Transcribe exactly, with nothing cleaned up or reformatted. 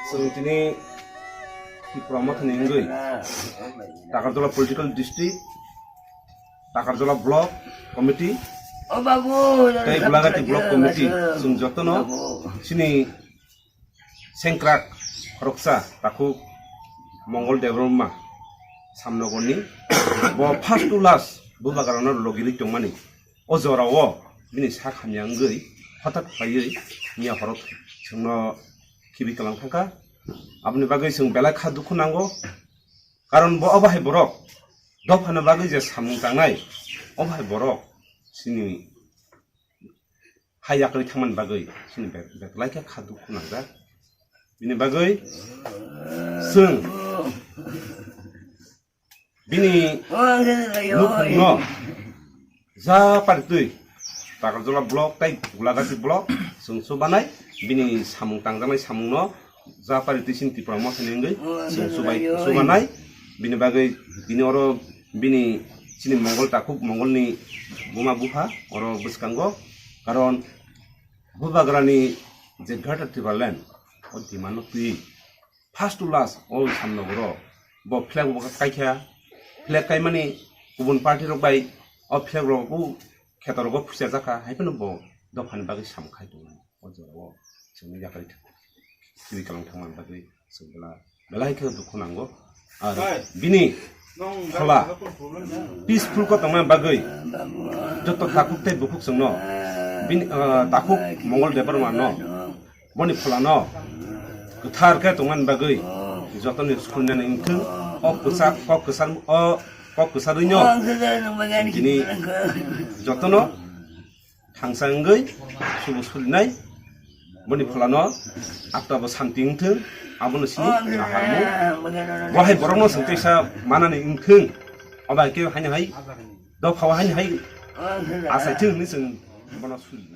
Chwng tini Tipra Mothani wngwi Takarjala Political District, Takarjala Block Committee tei Gulagati Block Committee chwng jotono chini sengkrak khoroksa takhuk Mongol Debbarma Samnogorni bo first to last bubagrano logirwi tongmani. O jorao bini sak hamya wngwi hothat khlaiwi miya horo chwngno khibi kwlang thangkha. Aboni bagwi chwng belai kha dukhu nango. Karon bo obo hai borok dophani bagwi je samung tangnai, obo hai borok chini hai yakri thangmani bagwi chini be-, belai khe kha dukhu nangjak. Bini bagwi chwng bini nukhungno ja paritwi Takarjala Block tei Gulagati Block chwng chubanai, bini samung tangjaknai samungno ja paritwi chini Tipra Mothani wngwi chwng chubai chubanai. Bini bagwi tini oro bini chini Mongol takhuk Mongolni buma bupha oro bwskango, karon bubagrani je Greater Tipraland o demand-no twi first to last o Samnogoro bo flag bo kaikha, flag kaimani kubun party rok bai o flag rok bo kheto rogo phuicha jakha, hai phano bo dophani bagwi samung khai tongo. O jorao chwngno yakarwi thang-, khibi kwlang thangmani bagwi chwng bela-, belai khe dukhu nango. Ar bini phola peaceful khe tongmani bagwi joto takhuk tei bukhuk chwngno bini, ah, takhuk Mongol Debbarma no boni pholano kwthar khe tongmani bagwi jotoni sukhulinani wngthung. O kwchak, kok kwchar, o kok kwcharwino tini jotono thangsa wngwi subu sulinai boni pholano atwabo santi wngthung, abono sini naharmung. Bo hai borokno chwng teisa manani wngthung, obo hai khe haino hai dophao haino hai achaithung hinwi chwng bono suli.